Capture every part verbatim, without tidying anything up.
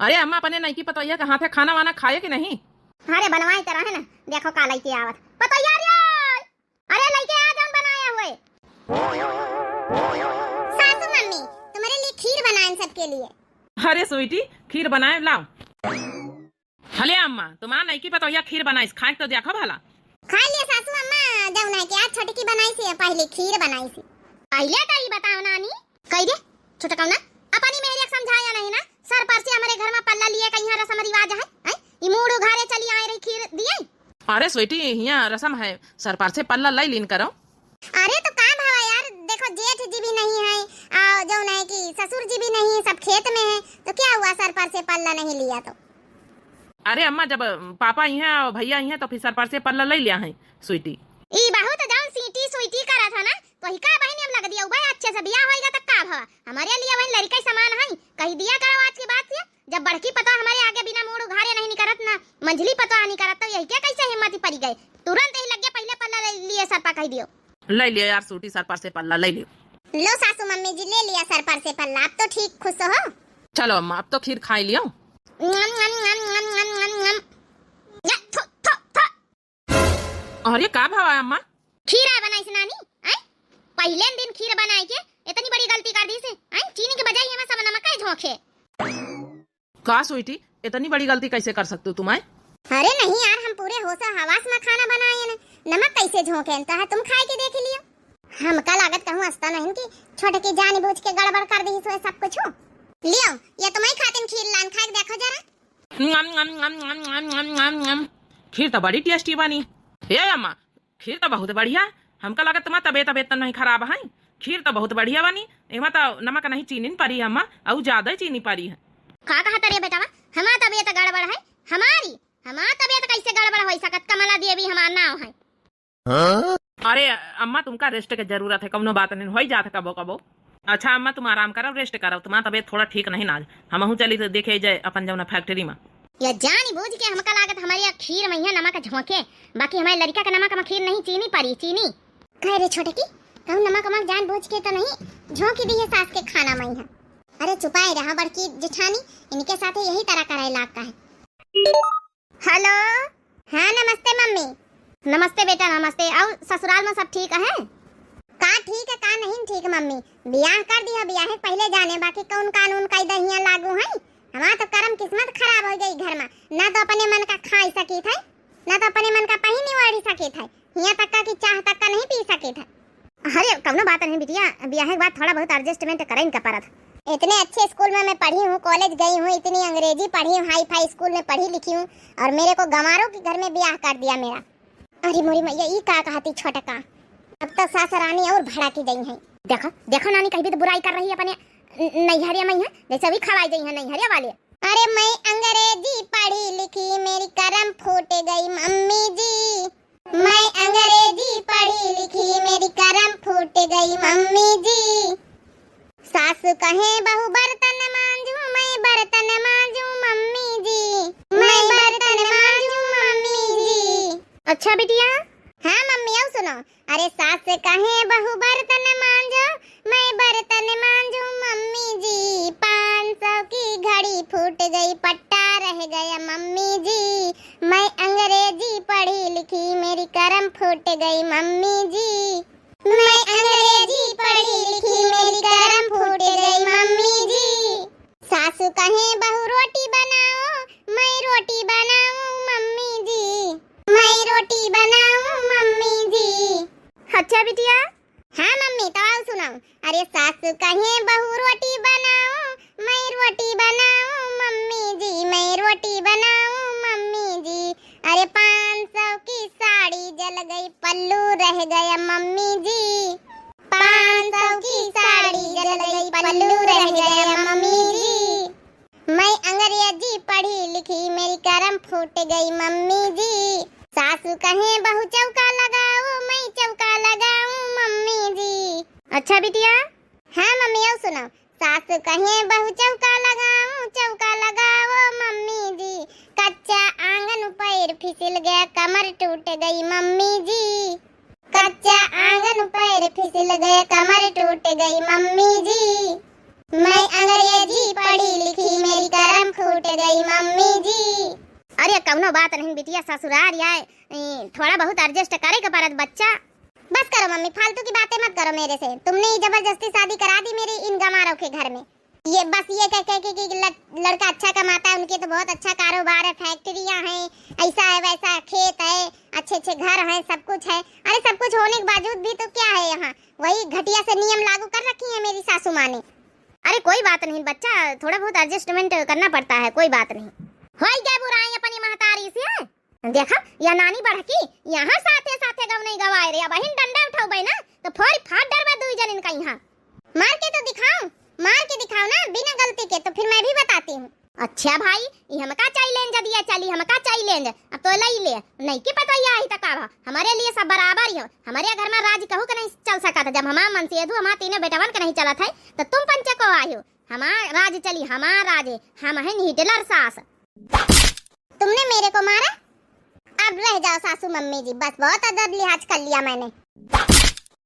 अरे अम्मा, अपने नइकी पतोहिया के हाथे खाना वाना खाए कि नहीं? अरे बनवाए तो रहे ना, देखो का लइके आवत। पतोहिया रे, अरे लइके आ जौन बनाए हुए। सासू मम्मी, तुम्हारे लिए खीर बनाए सबके लिए। अरे स्वीटी, खीर बनाए लाओ। हले अम्मा, तुम्हार नइकी पतोहिया खीर बनाइस, खाए तो देखो भला। खा लिए सासू अम्मा, जौन है कि आज छोटकी बनाइस है, पहले खीर बनाइस है। पहले तो ई बताओ नानी, कही दे छोटकौना, अपनी मेहरिया के समझाया नहीं ना, सर पर से हमारे घर में पल्ला लिए कहीं रसम रिवाज है, हैं? ई मूड़ उघारे चली आए रही खीर दिए। अरे स्वीटी, हियाँ रसम है, सर पर से पल्ला लई लीन करो। अरे तो का भवा यार, देखो जेठ जी भी नहीं है, आ, जौन है कि ससुर जी भी नहीं है, सब खेत में है, तो क्या हुआ सर पर से पल्ला नहीं लिया तो? अरे अम्मा, जब पापा इहाँ और भैया इहाँ तो फिर सर पर से पल्ला लई लिया है स्वीटी। ई बहुत जौन सीटी स्वीटी करत है ना, तो ही का बहिनी अब लग दिया उबे अच्छे से बियाह होइगा तब का भवा? हमारे लिए वही लड़का ही समान है, कही दिया करो आज के बाद से, जब बड़की पतोह हमारे आगे बिना मूड़ उघारे नहीं निकरत ना, मंझली पतोह निकरत, तो यही के कैसे हिम्मत ही पड़ी गए? तुरंत ही लग गया, पहले पल्ला ले लिए सर पर कह दियो। ले लियो यार स्वीटी, सर पर से पल्ला ले लियो। लो सासू मम्मी जी, ले लिया सर पर से पल्ला, अब तो ठीक खुश हो। चलो अम्मा, अब तो खीर खाई लियो। नम, नम, नम। या, थु, थु, थु। अरे का भवा अम्मा? खीर आ बनाइस नानी, आय? पहले दिन खीर बनाए के इतनी बड़ी गलती कर दी से, आय? चीनी के बजाय एमा सब नमक है झोंके। का स्वीटी, इतनी बड़ी गलती कैसे कर सकतू तुम, आय? अरे नहीं यार, हम पूरे होश हवास में खाना बनाए न, नमक कैसे झोंके, तो है तुम खाए के देख लियो। हमका लागत कहूँ अस्ता नहीं कि छोटकी जानी बूझ के गड़बड़ कर दी सोए सब कुछ। लियो, ये तुम्हारी खातिन खीर लान, खाए के देखो जरा। नम, नम, नम। खीर तो बड़ी tasty बनी। हे अम्मा, खीर तो बहुत बढ़िया। हमका लगा तुम्हार तबीयत, तबीयत तो नहीं खराब है। खीर तो बहुत बढ़िया बनी, एमा तो नमक नहीं चीनी न परी है अम्मा, और ज्यादा ही चीनी परी है। का कहा तरे बेटावा, हमार तबीयत गड़बड़ है? हमारी, हमार तबीयत कैसे गड़बड़ हो सकत? कमला देवी हमार नाव है। अरे अम्मा, तुमका rest के जरूरत है, कौनो बात नहीं, होई जात कबो कबो। अच्छा अम्मा, तुम आराम करो, rest करो, तुम्हार तबीयत थोड़ा ठीक नहीं ना आज, हमहू चली तो देखे जाए अपन जौना factory में। या जानी बूझ के हमका लागत हमारी खीर में है नमक झोंके, बाकी हमारे लड़का के नमक में खीर नहीं, चीनी परी, चीनी। कह रे छोटकी, कहूँ नमक वमक जान बूझ के तो नहीं झोंकी दी है सास के खाना में है? अरे चुपाए रहा बड़की जेठानी, इनके साथ यही तरह करे लाग का है। हेलो। हाँ, नमस्ते मम्मी। नमस्ते बेटा, नमस्ते। और ससुराल में सब ठीक है? का ठीक है, का नहीं ठीक मम्मी? बियाह कर दिया, बियाह के पहले जाने बाकी कौन कानून कायदा हियाँ लागू है? हमार तो करम किस्मत खराब हो गई घर में, ना तो अपने मन का खाई सकी थे, ना तो अपने मन का पहनी ओढ़ी सकी थे, हियाँ तक का कि चाह तक का नहीं पी सकी थे। अरे कौनो बात नहीं बिटिया, बियाह के बाद थोड़ा बहुत adjustment करे इनका परत। इतने अच्छे स्कूल में मैं पढ़ी हूँ, कॉलेज गई हूँ, इतनी अंग्रेजी पढ़ी हूँ, हाई फाई स्कूल में पढ़ी लिखी हूँ, और मेरे को गंवारों के घर में ब्याह कर दिया मेरा। अरे मोरी मैया, ई का कहती छोटका, अब तो सासरानी और भड़की गई है। देखो, देखो नानी, कहीं भी तो बुराई कर रही है अपने न-, नैहरिया में है, जैसे अभी खवाई गई है नैहरिया वाले। अरे मैं अंग्रेजी पढ़ी लिखी, मेरी करम फूट गई मम्मी जी। मैं अंग्रेजी पढ़ी लिखी, मेरी करम फूट गई मम्मी जी। सासु कहे बहू बर्तन मांजू, मैं बर्तन मांजू मम्मी जी, मैं बर्तन मांजू मम्मी जी। अच्छा बिटिया। हाँ मम्मी, आओ सुनो। अरे सास कहे बहू बर्तन मांजो, मैं बर्तन मांजू मम्मी जी। पाँच सौ की घड़ी फूट गई, पट्टा रह गया मम्मी जी। मैं अंग्रेजी पढ़ी लिखी, मेरी करम फूट गई मम्मी जी। मैं अंग्रेजी पढ़ी लिखी, मेरी करम फूट गई मम्मी जी। सासु कहे बहू रोटी बनाओ, मैं रोटी बनाऊं मम्मी जी, मैं रोटी बनाऊं मम्मी जी। अच्छा बिटिया। हाँ मम्मी, तो आओ सुनाओ। अरे सासु कहे बहू रोटी बनाओ, मैं रोटी बनाऊं मम्मी जी, मैं रोटी बनाऊं मम्मी जी। अरे पाँच सौ की साड़ी जल गई, पल्लू रह गया मम्मी जी। पाँच सौ की साड़ी जल गई, पल्लू रह गया मम्मी जी। मैं अंग्रेजी पढ़ी लिखी, मेरी करम फूट गई मम्मी जी। सासू कहे बहू चौका लगाओ, मैं चौका लगाऊं मम्मी जी। अच्छा बिटिया। हाँ मम्मी, आओ सुनाओ। सासू कहे बहू चौका लगाओ, चौका लगाओ मम्मी जी। कच्चा आंगन पैर फिसल गया, कमर टूट गई मम्मी जी। कच्चा आंगन पैर फिसल गया, कमर टूट गई मम्मी जी। मैं अंग्रेजी ए जी, पढ़ी लिखी मेरी करम फूट गई मम्मी जी। अरे कउनो बात नहीं बिटिया, ससुरार आए, ई, थोड़ा बहुत adjust करे के परत बच्चा। बस करो मम्मी, फालतू की बातें मत करो मेरे से। तुमने ही जबरदस्ती शादी करा दी मेरी इन गंवारों के घर में। ये बस ये कह कह के कि लड़-, लड़का अच्छा कमाता है, उनके तो बहुत अच्छा कारोबार है, फैक्ट्रियाँ हैं, ऐसा है वैसा है, खेत है, अच्छे अच्छे घर हैं, सब कुछ है। अरे सब कुछ होने के बावजूद भी तो क्या है यहाँ, वही घटिया से नियम लागू कर रखी है मेरी सासू माँ ने। अरे कोई बात नहीं बच्चा, थोड़ा बहुत adjustment करना पड़ता है, कोई बात नहीं। होई गए बुराई अपनी महतारी से। देखा, या नानी बढ़की, यहाँ साथे साथे गवनई गवाए रे, अबहिन डंडा उठउबे ना, तो फोरी फाट डरबा दुई जनिन का यहाँ। मार के तो दिखाओ, मार के दिखाओ ना, बिना गलती के, तो फिर मैं भी बताती हूँ। अच्छा भाई, ई हमका challenge दिया चली, हमका challenge, अब तो लई ले, नहीं की पता ये आई त का भा, हमारे लिए सब बराबर ही हो, हमारे घर में राज कहू के नहीं चल सकत है, जब हमार मनसेधु हमार तीनों बेटवन के नहीं चलत है, तो तुम पंचे को आयो, हमार राज चली, हमार राज है, हम हैं हिटलर सास। तुमने मेरे को मारा, अब रह जाओ सासू मम्मी जी, बस बहुत अदब लिहाज कर लिया मैंने।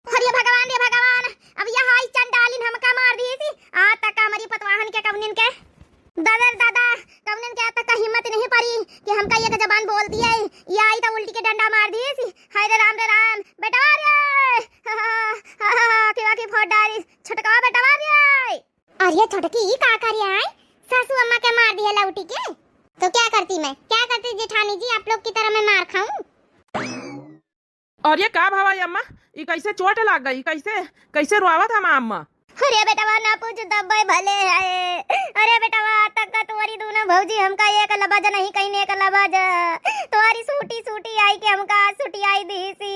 अरे भगवान रे भगवान, अब यह आई चंडालिन हमका मार दी थी। आज तक हमारी पतवाहन के कवनिन के, दादा रे दादा, कवनिन के आज तक हिम्मत नहीं पड़ी कि हमका एक जबान बोल दिए। ये आई तो उल्टी के डंडा मार दी थी। हाय रे राम रे राम, बेटवा रे, आखी आखी फोड़ डाली, छोटका बेटवा रे। अरे छोटकी, ई का करिया है? सासू अम्मा के मार दिया लौटी के। तो क्या करती मैं, क्या करती जेठानी जी, आप लोग की तरह मैं मार खाऊं? अरे का भवा अम्मा, ई कैसे चोट लाग गई, कैसे, कैसे रोवत हमा अम्मा? अरे बेटवा ना पूछ, दब्बे भले है। अरे बेटवा, आज तक का तुम्हारी दोनों भौजी हमका एक लबज नहीं कहीं, एक लबज। तुम्हारी सूटी सूटी आई के हमका सुटियाई दी सी।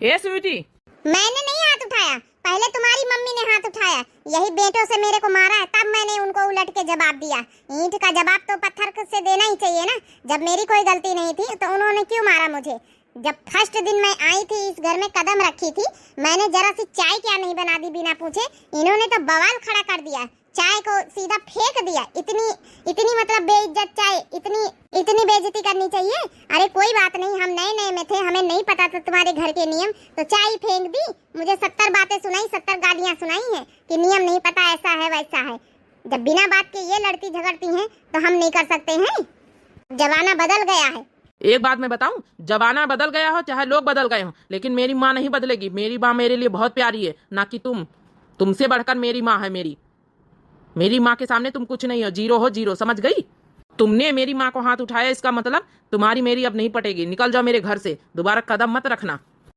ए स्वीटी। मैंने नहीं हाथ उठाया, पहले तुम्हारी मम्मी ने हाथ उठाया। यही बेटों से मेरे को मारा है, तब मैंने उनको उलट के जवाब दिया। ईंट का जवाब तो पत्थर से देना ही चाहिए ना। जब मेरी कोई गलती नहीं थी तो उन्होंने क्यों मारा मुझे? जब first दिन मैं आई थी, इस घर में कदम रखी थी, मैंने जरा सी चाय क्या नहीं बना दी बिना पूछे, इन्होंने तो बवाल खड़ा कर दिया। चाय को सीधा फेंक दिया। इतनी, इतनी मतलब बेइज्जत चाय, इतनी, इतनी बेइज्जती करनी चाहिए? अरे कोई बात नहीं, हम नए नए में थे, हमें नहीं पता था तुम्हारे घर के नियम, तो चाय ही फेंक दी। मुझे सत्तर बातें सुनाई, सत्तर गालियाँ सुनाई हैं कि नियम नहीं पता, ऐसा है वैसा है। जब बिना बात के ये लड़ती झगड़ती हैं तो हम नहीं कर सकते हैं? जमाना बदल गया है। एक बात मैं बताऊं, जमाना बदल गया हो चाहे लोग बदल गए हो, लेकिन मेरी माँ नहीं बदलेगी। मेरी माँ मेरे लिए बहुत प्यारी है, ना कि तुम। तुमसे बढ़कर मेरी माँ है मेरी। मेरी माँ के सामने तुम कुछ नहीं हो, zero हो, zero, समझ गई? तुमने मेरी माँ को हाथ उठाया, इसका मतलब तुम्हारी मेरी अब नहीं पटेगी। निकल जाओ मेरे घर से, दोबारा कदम मत रखना।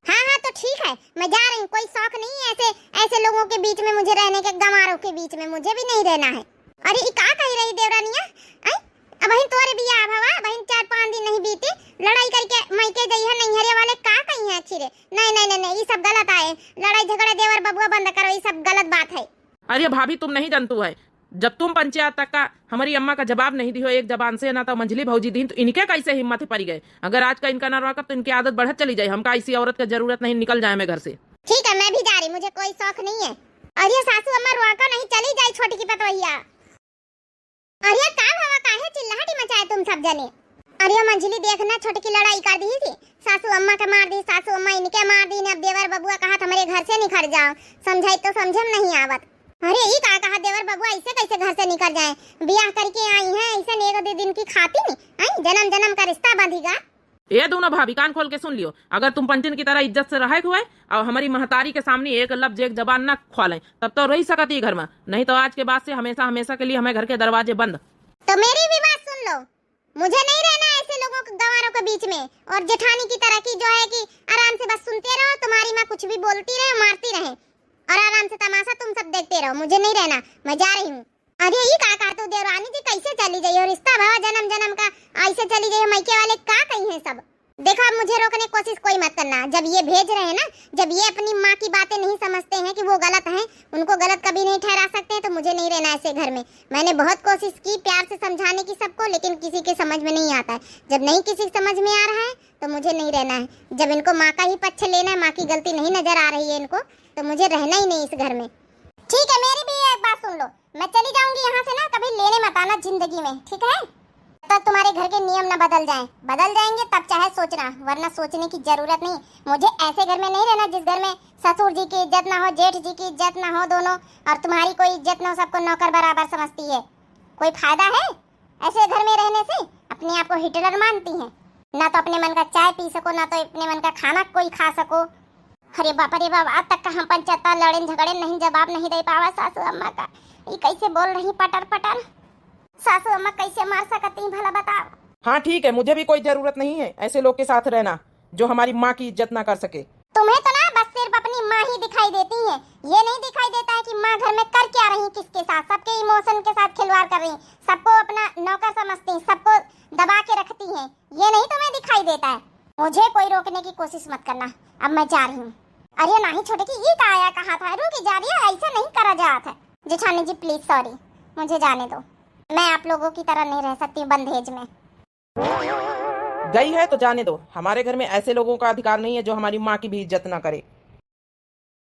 हाँ, हाँ, तो ठीक है, मैं जा रही हूँ। कोई शौक नहीं है ऐसे, ऐसे लोगों के बीच में मुझे रहने के, गंवारों के बीच में मुझे भी नहीं रहना है। अरे, ई का कही रही देवरानिया? आई, अबहिन तोरे बियाह भवा, अबहिन चार पाँच दिन नहीं बीते, लड़ाई करके मायके जइहे, नैहरे वाले का कही है आखिर? नहीं, नहीं, नहीं, नहीं, ई सब गलत आए, लड़ाई झगड़ा देवर बबुआ बंद करो, ई सब गलत बात है। अरे भाभी, तुम नहीं जानतू है, जब तुम पंचे आज तक का हमारी अम्मा का जवाब नहीं दिहो एक जबान से, ना तो मंझली भौजी दीन, तो इनके कैसे हिम्मत पड़ी गए? अगर आज का इनका ना रोकब तो इनकी आदत बढ़त चली जाए। हमका ऐसी औरत का जरूरत नहीं, निकल जाए मैं घर से। ठीक है, मैं भी जा रही, मुझे कोई शौक नहीं है। अरे सासू अम्मा रोको नहीं, चली जाए छोटी की पतोहिया। अरे का भवा, काहे चिल्लाहटी मचाए तुम सब जने? अरे मंझली देख ना, छोटकी लड़ाई कर दी थी, सासू अम्मा के मार दी, सासू अम्मा इनके मार दी, अब देवर बबुआ कहत हमरे घर से निकल जाओ, समझाई तो समझे में नहीं आवत। अरे ई का कहा देवर बबुआ, ऐसे कैसे घर से निकल जाए? बियाह करके आई हैं, ऐसे एक दो दिन की खाती नहीं, आई जन्म जन्म का रिश्ता बांधीगा। ए दोनों भाभी, कान खोल के सुन लियो, अगर तुम पंचन की तरह इज्जत से रहे हुए और हमारी महतारी के सामने एक लफ्ज, एक जबान ना खुआलें, तब तो रही सकत ई घर में, नहीं तो आज के बाद से हमेशा, हमेशा के लिए हमें घर के दरवाजे बंद। तो मेरी भी बात सुन लो, मुझे नहीं रहना है ऐसे लोगों के, गंवारों के बीच में। और जेठानी की तरह की जो है कि आराम से बस सुनते रहो, तुम्हारी माँ कुछ भी बोलती रहे, मारती रहे, और आराम से तमाशा तुम सब देखते रहो, मुझे नहीं रहना, मैं जा रही हूँ। अरे ई का कहा तू देवरानी जी, कैसे चली जाइयो? रिश्ता भवा जन्म जन्म का, ऐसे चली जाइयो, मायके वाले का कही हैं सब? देखो, अब मुझे रोकने की कोशिश कोई मत करना। जब ये भेज रहे हैं ना, जब ये अपनी माँ की बातें नहीं समझते हैं कि वो गलत हैं, उनको गलत कभी नहीं ठहरा सकते हैं, तो मुझे नहीं रहना ऐसे घर में। मैंने बहुत कोशिश की प्यार से समझाने की सबको, लेकिन किसी के समझ में नहीं आता है। जब नहीं किसी के समझ में आ रहा है तो मुझे नहीं रहना है। जब इनको माँ का ही पक्ष लेना है, माँ की गलती नहीं नजर आ रही है इनको, तो मुझे रहना ही नहीं इस घर में। ठीक है, मेरी भी एक बात सुन लो, मैं चली जाऊंगी यहाँ से ना, कभी लेने मत आना जिंदगी में, ठीक है? तक तुम्हारे घर के नियम ना बदल जाएं। बदल जाएंगे तब चाहे सोचना, वरना सोचने की जरूरत नहीं। मुझे ऐसे घर में नहीं रहना जिस घर में ससुर जी की इज्जत ना हो, जेठ जी की इज्जत ना हो दोनों, और तुम्हारी कोई इज्जत ना हो, सबको नौकर बराबर समझती है। कोई फायदा है ऐसे घर में रहने से? अपने आप को हिटलर मानती हैं। ना तो अपने मन का चाय पी सको, ना तो अपने मन का खाना कोई खा सको। अरे बाप रे बाप, आज तक का हम पंचायत लड़ेन झगड़ेन, नहीं जवाब नहीं दे पावा सासू अम्मा का। ई कैसे बोल रही पटर पटर? सासू अम्मा कैसे मार सकती भला बताओ? हाँ ठीक है, मुझे भी कोई जरूरत नहीं है ऐसे लोग के साथ रहना जो हमारी माँ की इज्जत ना कर सके। तुम्हें तो ना बस सिर्फ अपनी माँ ही दिखाई देती है। ये नहीं दिखाई देता है कि माँ घर में कर क्या रही, किसके साथ, सबके इमोशन के साथ खिलवाड़ कर रही, सबको अपना नौकर समझती, सबको दबा के रखती है। ये नहीं तुम्हें दिखाई देता है। मुझे कोई रोकने की कोशिश मत करना, अब मैं जा रही हूँ। अरे नहीं छोटकी, ये का आया कहा था, रुकी जा रही है, ऐसा नहीं करा जात है। जेठानी जी प्लीज सॉरी, मुझे जाने दो, मैं आप लोगों की तरह नहीं रह सकती हूँ बंधेज में। गई है तो जाने दो, हमारे घर में ऐसे लोगों का अधिकार नहीं है जो हमारी माँ की भी इज्जत ना करे।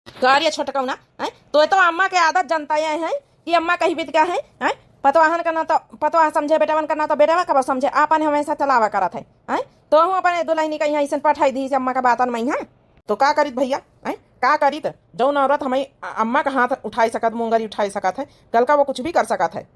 का रे छोटकऊ ना, हैं? तो ये तो अम्मा के आदत जनता ये है कि अम्मा कही बीत क्या है, हैं? पतवाहन का ना तो पतवाह समझे, बेटवन का ना तो बेटवा कब समझे, आपन हमेशा चलावा करत है, हैं? तो हूँ अपने दुल्हनी का यहाँ ऐसन पठाई दी से अम्मा का बातन में यहाँ। तो का करित भैया, हैं? का करित? जौन औरत हमें अ-, अम्मा का हाथ उठाई सकत, मुंगरी उठाई सकत है, कल का वो कुछ भी कर सकत है।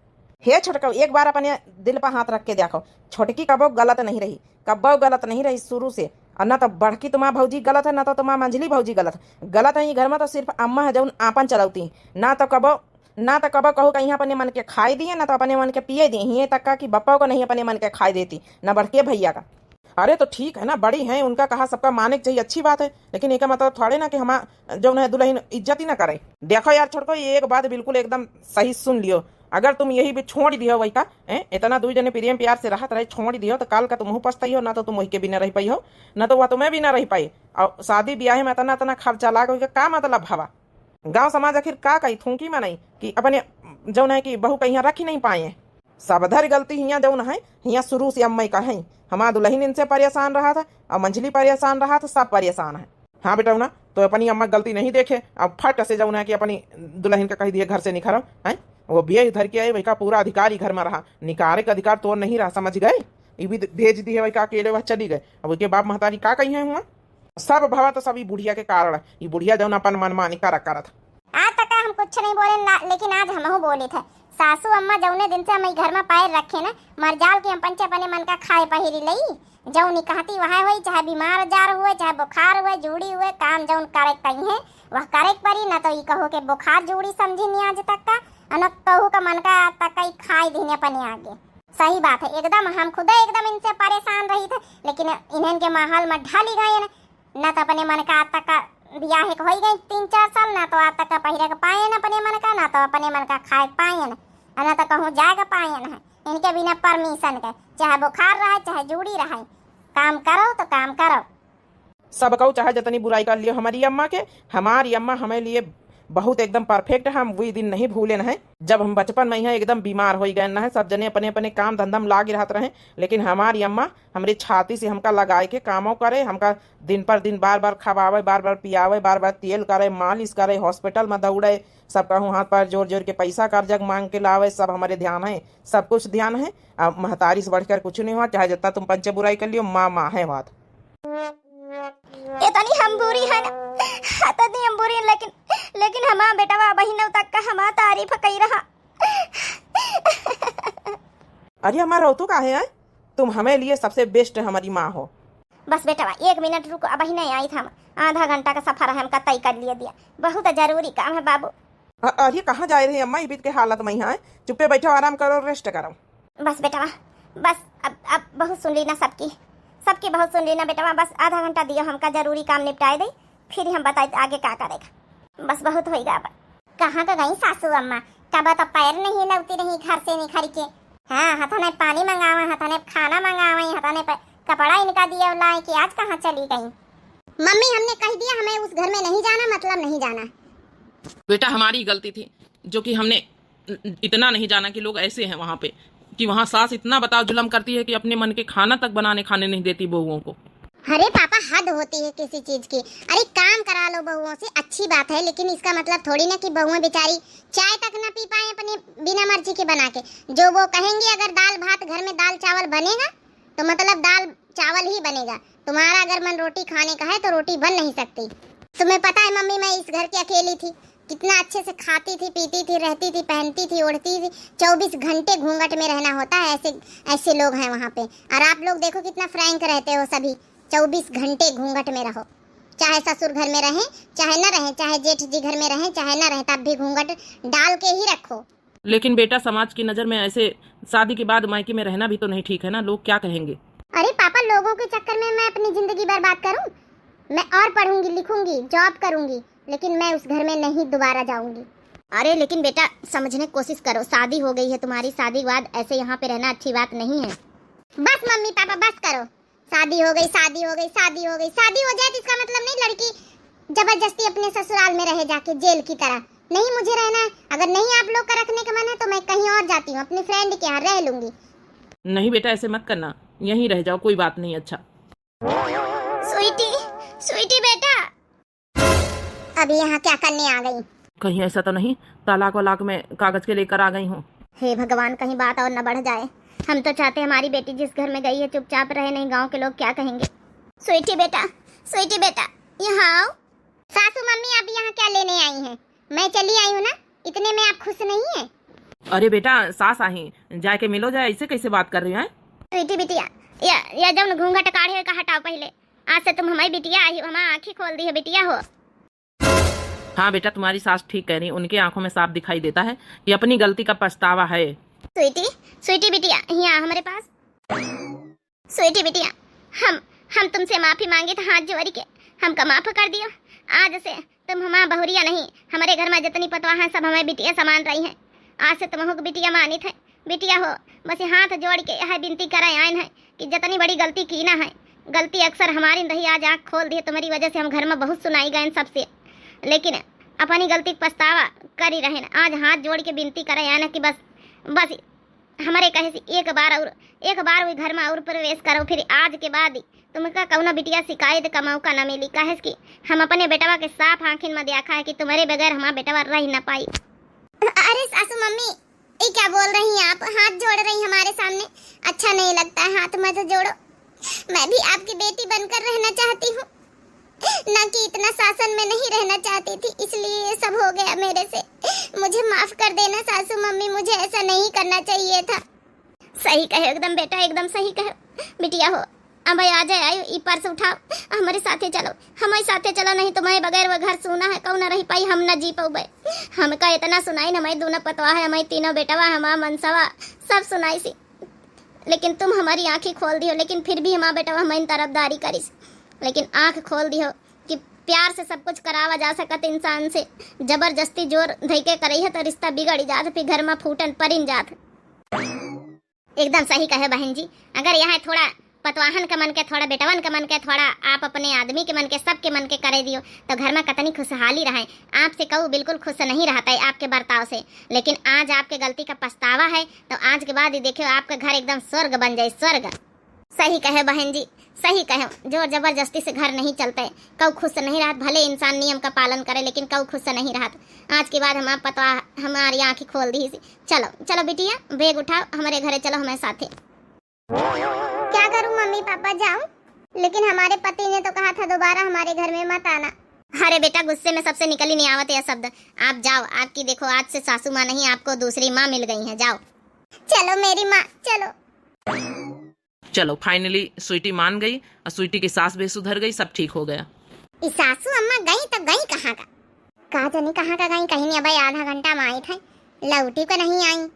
हे छोटकऊ, एक बार अपने दिल पर हाथ रख के देखो, छोटकी कबो गलत नहीं रही, कबो गलत नहीं रही शुरू से। और ना तो बड़की तुम्हार भौजी गलत है, ना तो तुम्हार मंझली भौजी गलत है। गलत है ये घर में तो सिर्फ अम्मा है जौन आपन चलौती, ना तो कबो, ना तो कबो कहू कहीं अपने मन के खाए दिए, ना तो अपने मन के पिए दिए। हिये तक का कि बप्पा को नहीं अपने मन के खाए देती, ना बड़के भैया का। अरे तो ठीक है ना, बड़ी हैं, उनका कहा सबका माने के चाहिए, अच्छी बात है, लेकिन एका मतलब थोड़े ना कि हमार जौन है दुल्हन इज्जत ही ना करे। देखो यार छोटको, ये एक बात बिल्कुल एकदम सही सुन लियो, अगर तुम यही भी छोड़ दियो वही का, हैं, इतना दुई जने प्रेम प्यार से रहत रहे, छोड़ दियो तो काल का तुमहू पछताई हो, ना तो तुम वही के बिना रह पाई हो, ना तो वह तुम्हें बिना रह पाई। और शादी ब्याह में इतना इतना खर्चा लाग होई का, का मतलब हवा? गाँव समाज आखिर का कही, थूकी में नहीं कि अपने जौन है कि बहू का यहाँ रख ही नहीं पाए। सब धर गलती हियाँ जौन है, हियाँ शुरू से अम्मा का है। हमार दुल्हन इनसे परेशान रहा था और मंझली परेशान रहा था, सब परेशान है। हाँ बेटौना, तो अपनी अम्मा गलती नहीं देखे, अब फट से जौन है कि अपनी दुल्हन का कह दिए घर से निखरो, हैं? वो बेज धर के आए, वही का पूरा अधिकार ही घर में रहा, निकारे का अधिकार तोर नहीं रहा, समझ गए? ये भी भेज दिए, वही का अकेले वह चली गए। अब उसके बाप महतारी का कही है हुआ? सब भवा तो सब ई बुढ़िया के कारण, ई बुढ़िया जौन अपन मनमानी करा करत। आज तक हम कुछ नहीं बोले ला, लेकिन आज हमहू बोले थे। सासू अम्मा जौने दिन से हम ई घर में पैर रखे न, मरजाल के हम पंचे अपने मन का खाए पहिरी लई। जौन ई कहती वह होई, चाहे बीमार जार हुए, चाहे बुखार हुए, जूड़ी हुए, काम जौन करे के कही है, वह करे के परी, न तो ई कहू के बुखार जूड़ी समझी नहीं आज तक का, और न कहू का मन का आज तक का ई खाए दीने अपने आगे। सही बात है, एकदम हम खुदे एकदम इनसे परेशान रही थे, लेकिन इन्हन के माहौल में ढली गए न, ना तो अपने मन का आज तक का बियाह के होई गई तीन चार साल, ना तो आज तक का पहिरे के पाए न अपने मन का, ना तो अपने मन का खाए के पाए न, और ना तो कहूँ जाए के पाए न है। इनके बिना परमिशन के, चाहे बुखार रहे, चाहे जूड़ी रहे, काम करो तो काम करो। सबकऊ चाहे जतनी बुराई कर लियो हमारी अम्मा के, हमारी अम्मा हमें लिए बहुत एकदम परफेक्ट है। हम वही दिन नहीं भूले न है, जब हम बचपन में यहाँ एकदम बीमार होई गए न है, सब जने अपने अपने काम धंधा में लागे रहत रहे, लेकिन हमारी अम्मा हमरे छाती से हमका लगाए के कामो करे, हमका दिन पर दिन बार बार खवावे, बार बार पियावे, बार बार तेल करे, मालिश करे, हॉस्पिटल में दौड़े, सब कहूँ हाथ पैर जोड़ जोड़ के पैसा कर्जा मांग के लावे, सब हमारे ध्यान है, सब कुछ ध्यान है। अब महतारी से बढ़कर कुछ नहीं हुआ, चाहे जितना तुम पंचे बुराई कर लियो, माँ माँ है बात। इतनी हम बुरी है ना, इतनी हम बुरी है, लेकिन, लेकिन हमार बेटवा बहिन तक का हमार तारीफ कई रहा। अरे हमार रौतू का है, हैं? तुम हमें लिए सबसे बेस्ट हमारी माँ हो। बस बेटवा, एक मिनट रुको, अबही नहीं आई था हम। आधा घंटा का सफर है, हमका तय कर लिए दिया, बहुत जरूरी काम है बाबू। अ-, अरे कहाँ जाए रही अम्मा, इबित के हालत में यहाँ है, चुप्पे बैठो, आराम करो, रेस्ट करो। बस बेटवा, बस अब, अब बहुत सुन ली ना सबकी, सबकी बहुत सुन ली ना बेटवा, बस आधा घंटा दियो, हमका जरूरी काम निपटाए दे, फिर हम बताए आगे का करेगा। बस बहुत होइगा अब। कहाँ का गई सासू अम्मा? कब तो पैर नहीं लौती रही घर से निखर के। हाँ, हथने पानी मंगावे, हथने खाना मंगावे, हथने प-, कपड़ा इनका दिए लाए कि आज कहाँ चली गई? मम्मी, हमने कह दिया, हमें उस घर में नहीं जाना, मतलब नहीं जाना। बेटा, हमारी गलती थी, जो कि हमने इतना नहीं जाना कि लोग ऐसे हैं वहाँ पे, कि वहाँ सास इतना बताओ जुल्म करती है कि अपने मन के खाना तक बनाने खाने नहीं देती बहुओं को। अरे पापा, हद होती है किसी चीज की। अरे काम करा लो बहुओं से, अच्छी बात है, लेकिन इसका मतलब थोड़ी ना कि बहुएं बेचारी चाय तक ना पी पाए अपने बिना मर अच्छी के बना के। जो वो कहेंगी, अगर दाल भात घर में दाल चावल बनेगा, तो मतलब दाल चावल ही बनेगा। तुम्हारा अगर मन रोटी खाने का है, तो रोटी बन नहीं सकती। तुम्हें पता है मम्मी, मैं इस घर की अकेली थी, कितना अच्छे से खाती थी, पीती थी, रहती थी, पहनती थी, ओढ़ती थी। चौबीस घंटे घूंघट में रहना होता है, ऐसे, ऐसे लोग हैं वहाँ पे। और आप लोग देखो कितना frank रहते हो सभी, चौबीस घंटे घूंघट में रहो, चाहे ससुर घर में रहें, चाहे न रहें, चाहे जेठ जी घर में रहें, चाहे न रहें, तब भी घूंघट डाल के ही रखो। लेकिन बेटा, समाज की नज़र में ऐसे शादी के बाद मायके में रहना भी तो नहीं ठीक है ना, लोग क्या कहेंगे? अरे पापा, लोगों के चक्कर में मैं अपनी जिंदगी बर्बाद करूं? मैं और पढ़ूंगी, लिखूंगी, job करूंगी, लेकिन मैं उस घर में नहीं दोबारा जाऊंगी। अरे लेकिन बेटा, समझने की कोशिश करो, शादी हो गई है तुम्हारी, शादी के बाद ऐसे यहाँ पे रहना अच्छी बात नहीं है। बस मम्मी पापा, बस करो। शादी हो गई, शादी हो गई, शादी हो गई। शादी हो जाए तो इसका मतलब नहीं लड़की जबरदस्ती अपने ससुराल में रहे जाके जेल की तरह। नहीं, मुझे रहना है। अगर नहीं आप लोग का रखने का मन है तो मैं कहीं और जाती हूँ, अपनी friend के यहाँ रह लूंगी। नहीं बेटा, ऐसे मत करना, यहीं रह जाओ, कोई बात नहीं। अच्छा स्वीटी, स्वीटी बेटा। अभी यहाँ क्या करने आ गई? कहीं ऐसा तो नहीं तलाक वलाक में कागज के लेकर आ गई हो? हे भगवान, कहीं बात और न बढ़ जाए। हम तो चाहते हमारी बेटी जिस घर में गई है चुपचाप रहे, नहीं गांव के लोग क्या कहेंगे। स्वीटी बेटा, स्वीटी बेटा, यहाँ आओ। सासू मम्मी, आप यहाँ क्या लेने आई हैं? मैं चली आई हूँ ना, इतने में आप खुश नहीं हैं? अरे बेटा, सास आही, जाके मिलो जाए, ऐसे कैसे बात कर रही हो, हैं? स्वीटी बिटिया, या, या जौन घूंघट काढ़े का हटाओ पहिले। आज से तुम हमारी बिटिया आई हो, हमारी आँखी खोल दी है बिटिया हो। हाँ बेटा, तुम्हारी सास ठीक कह रही, उनके आंखों में साफ दिखाई देता है कि अपनी गलती का पछतावा है। स्वीटी, स्वीटी बिटिया, यहाँ हमारे पास। स्वीटी बिटिया, हम, हम तुमसे माफी मांगे थे हाथ जोड़ के, हमका माफ कर दियो। आज से तुम हमार बहुरिया नहीं, हमारे घर में जितनी पतवा हैं सब हमारे बिटिया समान रही हैं। आज से तुमहू के बिटिया मानित है। बिटिया हो, बस हाथ जोड़ के यह विनती करे आयन है कि जितनी बड़ी गलती की ना है, गलती अक्सर हमारी रही। आज आँख खोल दिए, तुम्हारी वजह से हम घर में बहुत सुनाई गए सबसे, लेकिन अपनी गलती का पछतावा करी रहे। आज हाथ जोड़ के विनती करे आयन है कि बस, बस हमारे कहे से एक बार और, एक बार वही घर में और प्रवेश करो, फिर आज के बाद तुमका कौनो बिटिया शिकायत का मौका न मिली, काहे कि हम अपने बेटवा के साफ आँखिन में देखा है कि तुम्हारे बगैर हमारा बेटवा रह न पाई। अरे सासू मम्मी, ये क्या बोल रही हैं आप? हाथ जोड़ रही हमारे सामने, अच्छा नहीं लगता है, हाथ मत जोड़ो। मैं भी आपकी बेटी बनकर रहना चाहती हूँ, ना कि इतना शासन में नहीं रहना चाहती थी, इसलिए ये सब हो गया मेरे से। मुझे माफ कर देना सासू मम्मी, मुझे ऐसा नहीं करना चाहिए था। सही कहे एकदम बेटा, एकदम सही कहे बिटिया हो। अब आ जाए, आयो ई पर्स उठाओ, हमारे साथे चलो, हमारे साथे चलो, नहीं तुम्हारे बगैर वो घर सूना है, कौन रह पाई, हम ना जी पउबे। हमका इतना सुनाइन, हमारे दोनों पतवा है, हमारे तीनों बेटवा है, हमारा मनसवा, सब सुनाइसी। लेकिन तुम हमारी आँखी खोल दियो, लेकिन फिर भी हमारा बेटवा हमारी तरफदारी करिस। लेकिन आँख खोल दियो कि प्यार से सब कुछ करावा जा सकत इंसान से, जबरदस्ती जोर धई के करई है तो रिश्ता बिगड़ जात, फिर घर में फूटन परिन जात। एकदम सही कहे बहन जी, अगर यहाँ थोड़ा पतवाहन के मन के, थोड़ा बेटवन के मन के, थोड़ा आप अपने आदमी के मन के, सबके मन के करे दियो, तो घर में कतनी खुशहाली रहे। आपसे कहू बिल्कुल खुश नहीं रहता है आपके बर्ताव से, लेकिन आज आपके गलती का पछतावा है, तो आज के बाद ही देखियो आपका घर एकदम स्वर्ग बन जाए, स्वर्ग। सही कहे बहन जी, सही कहे, जोर जबरदस्ती से घर नहीं चलते, कहू खुश नहीं रहत, भले इंसान नियम का पालन करे, लेकिन कहू खुश नहीं रहत। आज के बाद हमार पतवा हमारी आँखी खोल दी। चलो, चलो बिटिया, बैग उठाओ, हमारे घरे चलो, हमारे साथे। क्या करूं मम्मी पापा, जाऊं? लेकिन हमारे पति ने तो कहा था दोबारा हमारे घर में मत आना। अरे बेटा, गुस्से में सबसे निकल ही नहीं आवत यह शब्द। आप जाओ, आपकी देखो आज से सासू माँ नहीं, आपको दूसरी माँ मिल गई है, जाओ। चलो मेरी माँ, चलो। चलो, finally स्वीटी मान गई और स्वीटी की सास भी सुधर गई, सब ठीक हो गया। ई सासू अम्मा गई तो गई कहाँ का? का जानी कहाँ का गई, कहीं नहीं, अबे आधा घंटा में आई थे, लौटी को नहीं आई।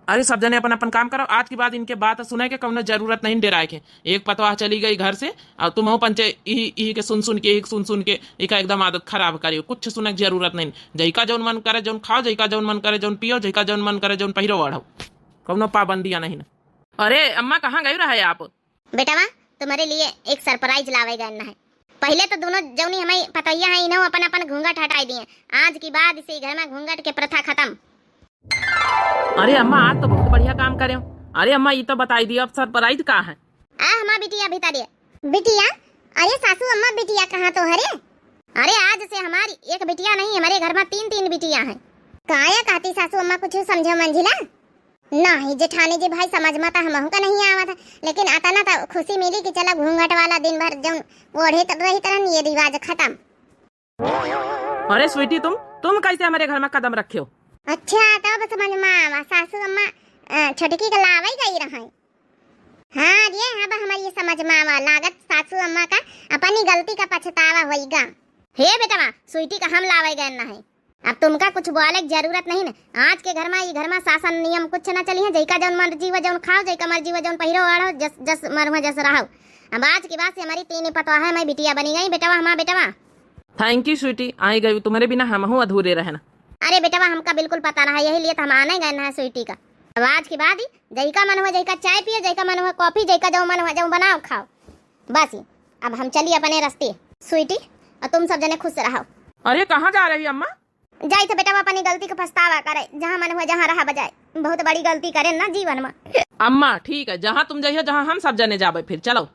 अरे सब जने अपन अपन काम करो, आज के बाद इनके बात सुने के कौनो जरूरत नहीं डेराए के। एक पतवाह चली गई घर से और तुम हो पंचे इही, इही के सुन सुन के, इही के सुन सुन के इका एकदम आदत खराब करियो। कुछ सुने के जरूरत नहीं। जइका जौन मन करे जौन खाओ, जइका जौन मन करे जौन पियो, जइका जौन मन करे जौन पहिरो ओढ़ो, कौनो पाबंदियां नहीं ना। अरे अम्मा, कहाँ गई रहे आप? बेटवा, तुम्हारे लिए एक surprise लावे गए ना है। पहले तो दोनों जौनी हमारी पतोहिया हैं, इन्हों अपन अपन घूंघट हटाई दिए। आज की बाद इसी घर में घूंघट के प्रथा खत्म। अरे अम्मा, आज तो बहुत बढ़िया काम करे हो। अरे अम्मा, ये तो बताई दियो, अब surprise का है? आ हमार बिटिया भीतर ये। बिटिया? अरे सासू अम्मा, बिटिया कहाँ तो हरे? अरे आज से हमारी एक बिटिया नहीं, हमारे घर में तीन तीन बिटिया हैं। काया कहती सासू अम्मा, कुछ समझो मंझिला? नहीं जेठानी जी, भाई समझ में तो हमहू का नहीं आवत है, लेकिन अतना तो खुशी मिली कि चला घूंघट वाला दिन भर जौन ओढ़े त-, रही तरन, ये रिवाज खत्म। अरे स्वीटी, तुम तुम कैसे हमारे घर में कदम रखे हो? अच्छा, तब समझ में आवा, सासू अम्मा, अ, छोटकी के लावे गई रहे। हाँ रे, अब हमारी ये समझ में आवा, लागत सासू अम्मा का अपनी गलती का पछतावा होइगा। हे बेटवा, स्वीटी का हम लावे गए ना है, अब तुमका कुछ बोले की जरूरत नहीं न। आज के घर में, ई घर में शासन नियम कुछ ना चली है। जैका जौन मर्जी हुआ जौन खाओ, जैका मर्जी हुआ जौन पहिरो ओढ़ो, जस, जस मन हुआ जस रहो। अब आज के बाद से हमारी तीन पतवा है, मैं बिटिया बनी गई बेटवा, हमारा बेटवा। Thank you sweetie, आई गई, तुम्हारे बिना हमहू अधूरे रहना। अरे बेटवा, हमका बिल्कुल पता रहा, यही लिए तो हम आने गए ना है स्वीटी का। अब आज के बाद ही जैका मन हुआ जैका चाय पियो, जैका मन हुआ कॉफी, जैका जो मन हुआ जो बनाओ खाओ। बस ही, अब हम चली अपने रस्ते। स्वीटी, और तुम सब जने खुश रहो। अरे कहाँ जा रही अम्मा? जाई थे बेटवा अपनी गलती का पछतावा करे, जहाँ मन हुआ जहाँ रहा बजाए, बहुत बड़ी गलती करे ना जीवन में। अम्मा ठीक है, जहाँ तुम जाइयो जहाँ हम सब जने जाबे, फिर चलो।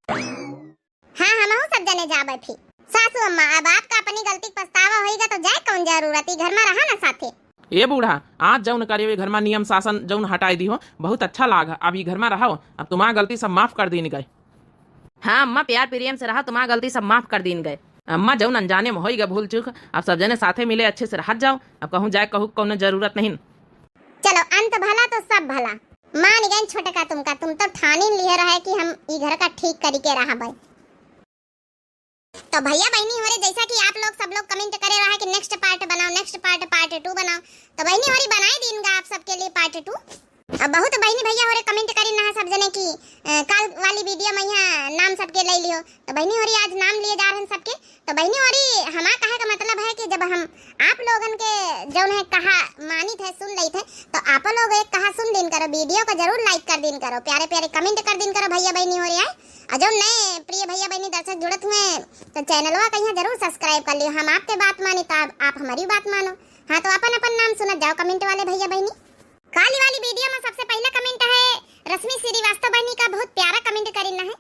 हाँ, हमहू सब जने जाबे फिर। सासू अम्मा, अब आपका अपनी गलती का पछतावा होइगा तो जाए कौन जरूरत, ई घर में रहा ना साथे। ए बूढ़ा, आज जौन करे घर में नियम शासन जौन हटाई दी हो, बहुत अच्छा लाग। अब ई घर में रहो, अब तुम्हारा गलती सब माफ कर दीन गए। हाँ अम्मा, प्यार प्रेम से रहा, तुम्हारा गलती सब माफ कर दीन गए। अम्मा, जौन अनजाने में होइगा भूल चूक, अब सब जने साथे मिले अच्छे से रहत जाओ। अब कहूँ जाए कहूँ कौनो जरूरत नहीं। चलो, अंत भला तो सब भला। मान गए छोटका तुमका, तुम तो ठानी लिए रहे कि हम ई घर का ठीक करी के रहबे। तो भैया बहनी हो रे, जैसा कि आप लोग सब लोग comment करे रहा है कि next part बनाओ, next part, part two बनाओ, तो बहनी हो रे बनाए दीन गा आप सबके लिए part two। अब बहुत बहनी भैया हो रे comment करी ना है सब जने की, अ, काल वाली video में यहाँ नाम सबके ले लियो, तो बहनी हो रे आज नाम लिए जा रहे हैं सबके। तो बहनी हो रे हमार कहे का मतलब है कि जब हम आप लोगन के जौन है कहा मानित है, सुन लेत है, तो आप लोग एक कहा सुन दीन करो, video को जरूर like कर दीन करो, प्यारे प्यारे comment कर दीन करो भैया बहनी हो रे आए। और जौन नए प्रिय भैया बहनी दर्शक जुड़त हुए तो channelवा कहिया जरूर subscribe कर लियो। हम आपके बात मानी तो आप, आप हमारी बात मानो। हाँ, तो अपन अपन नाम सुनत जाओ comment वाले भैया बहनी। काली वाली video में सबसे पहला comment है रश्मि श्रीवास्तव बहनी का, बहुत प्यारा comment करीन है।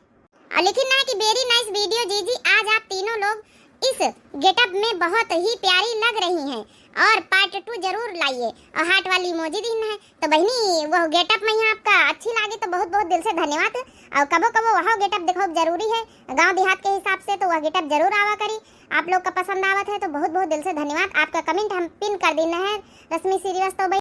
और लिखिन है कि very nice video जीजी, आज आप तीनों लोग इस getup में बहुत ही प्यारी लग रही हैं और part two जरूर लाइए। और heart वाली emoji दीन है। तो बहनी, वो getup में यहाँ आपका अच्छी लागे तो बहुत बहुत दिल से धन्यवाद। और कबो कबो वह getup देखो जरूरी है गांव देहात के हिसाब से, तो वह getup जरूर आवा करी। आप लोग का पसंद आवत है तो बहुत बहुत दिल से धन्यवाद। आपका comment हम pin कर दीन है रश्मि श्रीवास्तव बहनी।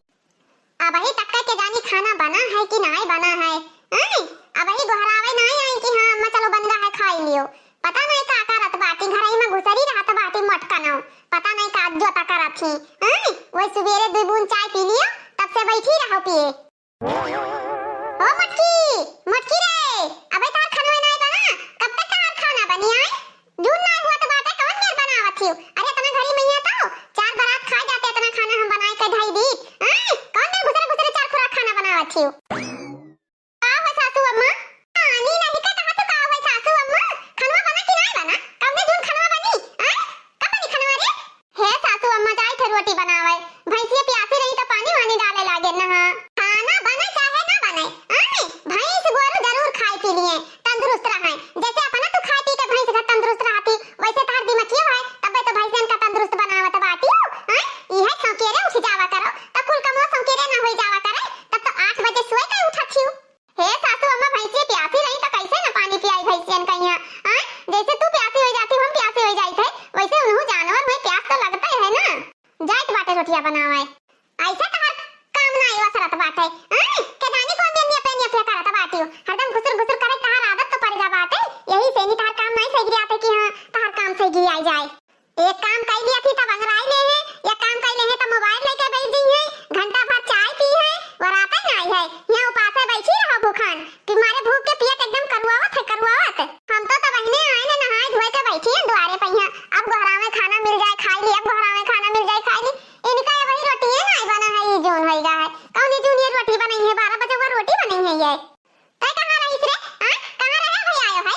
अबही तक के जानी खाना बना है कि नाय बना है, हैं? अबही गोहरावे नाय आई कि हाँ अम्मा चलो बन गा है खाई लियो। पता नहीं का करत बाटी, घरई में घुसरी रहत बाटी मटकनो। पता नहीं का जोता करत ही, हैं? वही सुबेरे दुई बूंद चाय पी लियो, तब से बैठी रहो पिए। ओ मटकी, मटकी रे, अबे तार खाना नाय बना, कब तक तार खाना बनी आए? जून नाय हुआ तो बाटे, कवन मेर बनावत हियो? अरे इतना घरी मैया तो चार बरात खा जाते, इतना खाना हम बनाए के ढाई दी। आय, कवन मेर घुसरे घुसरे चार खुराक खाना बनावत हियो? का हुआ सासू अम्मा? पानी नहीं का कहा तो का हुआ सासू अम्मा? खनवा बना कि नाय बना? कवने जून खनवा बनी? आय, कब बनी खनवा रे? हे सासू अम्मा जाई थे रोटी बनावे, भैंसिया प्यासी रही तो पानी वानी डाले लागे न हा। खाना बने चाहे ना बने, आय, भैंस गोरू जरूर खाए पी लिए, तंदुरुस्त रहे। जैसे अपना तू खाए पी के भैंस घर तंदुरुस्त रहती, वैसे तार दिमचियो है, तबे तो भैंसियन का तंदुरुस्त बनावत बाटियो, आय, इहे सौकेरे उठ जावा करो, तब कुल कमवा सौकेरे ना होई जावा करे, तब तो आठ बजे सोए के उठत हियो। हे सासू अम्मा, भैंसिया प्यासी रही तो कैसे न पानी पियाई भैंसियन कहिया, आय, जैसे तू प्यासी हो जाती, हम प्यासी हो जाई थे, वैसे उन्हों जानवर हुए प्यास तो लगता है ना। जाइत बाटे रोटिया बनावे। ऐसा तहार काम ना आयो सरत बाटे। हैं? के जानी कौन दिन नियपे नियपे करत बाटियो। हरदम घुसुर घुसुर करे तहार आदत तो पड़ जा बाटे। यही से नहीं तहार काम नहीं सही गिरी आते कि हाँ, तहार काम सही गिरी आई जाए। एक काम कई लिया थी तब अंगराई ले है, एक काम कई ले है तब मोबाइल लेके बैठ गई है, घंटा भर चाय पी है, वराते ना आई है। यहाँ उपासे बैठी रहो भूखान, कि मारे भूख के पियत एकदम करुआवत है, करुआवत। हम तो तब अहिने आए ने नहाए धोए के बैठी हैं दुआरे पे यहाँ। अब गोहरावे खाना मिल जाए खाई ली, अब गोहरावे खाना मिल जाए खाई ली। इनका ये वही रोटी है ना बना है, ये जून होइगा है। कौन ये जून ये रोटी बनाई है? बारह बजे वो रोटी बनाई है ये। तै कहाँ रहीस रे? हाँ? कहाँ रहे भैया आयो है?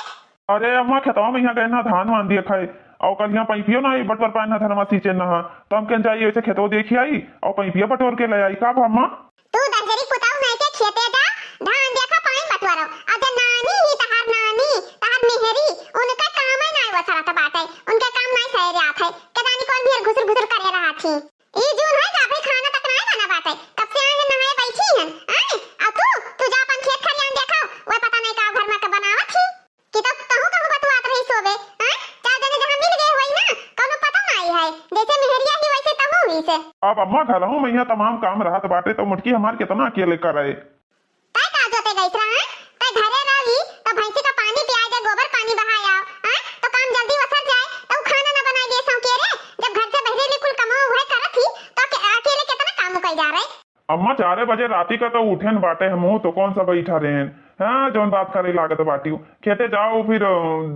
अरे अम्मा, खेतवा में यहाँ गए ना धान वान दिए खाए। और कल यहाँ पैपियो ना आई, बटवर पाए ना धनवा सींचे ना हा। तो हम कहन जाइए ऐसे खेतवा देखी आई और पैपिया बटोर के ले आई। का अम्मा? तू दहजरी पुताऊ नहीं के खेते जा, धान देखा पाइन बटवरो। अरे नानी ही तहार नानी, तहार मेहरी, उनका काम है ना वो सरत बाटे, उनका काम नहीं सहे जात है। के जानी कौन भी घुसुर घुसुर करे रहा थी। ई जून है का भाई खाना तक नहीं बना बाटे, कब से आए हैं नहाए बैठी हैं, आए? अम्मा, घरहू में यहाँ तमाम काम रहत बाटे, तो मोटकी हमार कितना अकेले करे। तै का जोते गईस रहा, हैं? तै घरे रही, तो भैंसी का पानी पियाई दे, गोबर पानी बहाय आओ, हैं? तो काम जल्दी ओसर जाए, तो उ खाना ना बनाई दे सौ के रे। जब घर से बहरे ले कुल कमो उहे करत ही, तो अके-, अकेले कितना काम कई जा रहे? अम्मा, चारे बजे राती का तो उठेन बाटे, हमहू तो कौन सा बैठा रहेन। हाँ, जौन बात करे लागत बाटियो। खेते जाओ फिर, अ,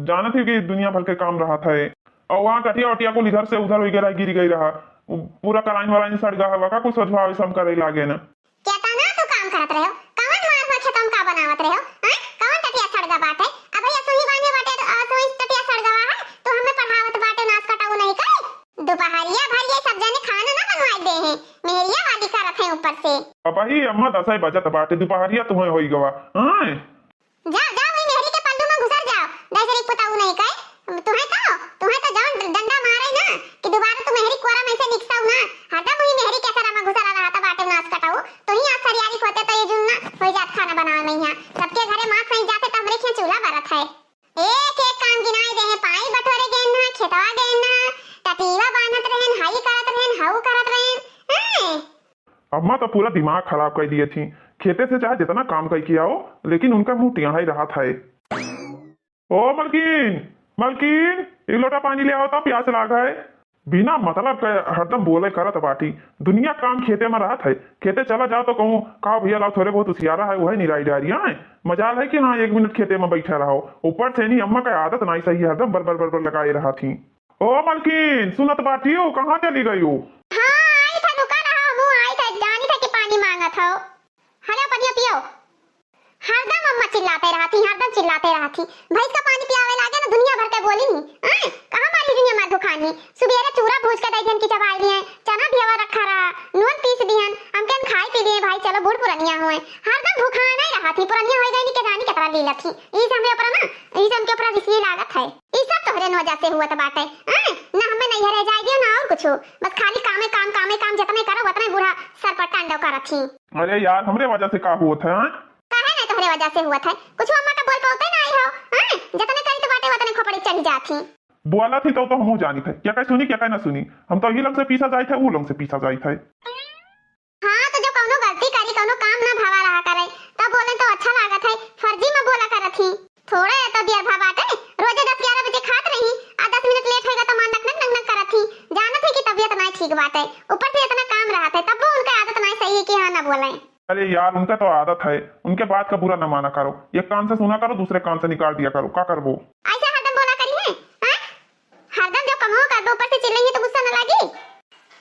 जानत ही कि दुनिया भर के काम रहत है। और वहाँ टटिया वटिया कुल इधर से उधर वगैरह गिर गई रहा। उ-, पूरा कराइन वराइन सड़ गया हवा का, कुछ सोचवा वैसा हम करे लागे ना। केतना तू काम करत रहे हो? कवन मार में खेतम का बनावत रहे हो? हैं? कवन टटिया सड़गा बाटे? अब भैया सुही बांधे बाटे तो, आ, सुही टटिया सड़गवा है, तो हमें पढ़ावत बाटे नास कटाऊ नहीं करे। दोपहरिया भर ये सब जने खाना ना बनवाई दे हैं, मेहरिया वाली करत हैं ऊपर से। अब ही अम्मा दसई बजत बाटे, दोपहरिया तुम्हें होई गवा। हाँ? जाओ, जाओ, वही मेहरी के पल्लू में घुसर जाओ, दसरी पुताऊ नहीं कहे। तुम्हें तो, तुम्हें तो जौन डंडा मारे ना कि दोबारा तू मेहरी कोरा में से निकसाऊ ना, हरदम वही मेहरी के सरा में घुसरा रहता बाटे नास कटाऊ। तो ही आज सरियारी होते तो ये जुन्ना होई जात खाना बनावे में यहाँ। सबके घरे मांस नहीं जाते तो हमरे खें चूल्हा बरत है। एक एक काम गिनाए दे हैं, पाई बटोरे गेन ना, खेतवा गेन ना, टटीवा बांधत रहेन, हाई करत रहेन, हाउ करत रहेन। हैं? अम्मा तो पूरा दिमाग खराब कर दिए थी। खेते से चाहे जितना काम करके आओ, लेकिन उनका मुंह टियाढ़ा ही रहत है। ओ मलकिन, मलकिन, एक लोटा पानी ले आओ तो, प्यास लाग है। बिना मतलब के हरदम बोले करत बाटी। दुनिया काम खेते में रहत है। खेते चला जाओ तो कहूँ, "का भैया लाओ, थोड़े बहुत उसियारा है, वही निराई डारिया है।" मजाल है कि हाँ, एक मिनट खेते में बैठा रहो। ऊपर से नहीं, अम्मा का आदत नहीं सही है, हरदम बर बर बर बर लगाए रहत ही। ओ मलकिन, सुनत बाटियो, कहाँ चली गई हो? हाँ, आई था, रुका रहा, हमू आई था, जानी था कि पानी मांगत हो। हेलो, पनिया पियो। हरदम अम्मा चिल्लाते रहती, हरदम चिल्लाते रहती। भैंस का पानी पियावे लागे ना, दुनिया भर के बोली नहीं। आय, कहाँ मारी दुनिया मार दुखानी? सुबेरे चूरा भूज के दई देन कि चबाई लिए, चना भी हवा रखा रहा, नून पीस दिहन, हमके हम खाई पी लिए, भाई चलो बूढ़ पुरनिया हुए। हरदम भुखाना ही रहती, पुरनिया हो गई नहीं के जानी कितना लीलत ही। ई से हमरे ऊपर ना, ई से हमके ऊपर रिसिये लागत है। ई सब तोहरे न वजह से हुआ त बाटे। आय, ना हमें नहीं हरे जाए दियो ना और कुछ। बस खाली कामे काम, कामे काम, जितने करो उतने बूढ़ा सर पर तांडव करत ही। अरे यार, हमरे वजह से का हुआ था, हाँ? काहे नहीं तोहरे वजह से हुआ था? कुछ अम्मा का बोल पाते ना आई हो, हाँ? जितने करी तो बाटे उतने खोपड़ी चढ़ी जात ही। बोला थी तो, तो हमहू जानी थे, क्या कह सुनी, क्या कह ना सुनी। हम तो यही लोग से पीछा जाए थे, वो लोग से पीछा जाए थे। हाँ, तो जो कौनो गलती करी, कौनो काम ना भावा रहा करे, तब बोले तो अच्छा लागत है, फर्जी में बोला करत ही। थोड़े तो दियर भा बाटे, रोजे दस ग्यारह बजे खात रही, आ दस मिनट लेट होएगा तो मां नक नक नक नक करत ही। जानत है कि तबीयत नहीं ठीक बाटे, ऊपर से इतना काम रहत है, तब वो उनका आदत नहीं सही है कि हाँ ना बोले। अरे यार, उनका तो आदत है, उनके बात का बुरा न माना करो, एक कान से सुना करो, दूसरे कान से निकाल दिया करो, का करबो? ऐसे हरदम बोला करी है, हाँ? हरदम जब कमो करबो, ऊपर से चिल्लाइए तो गुस्सा न लागी?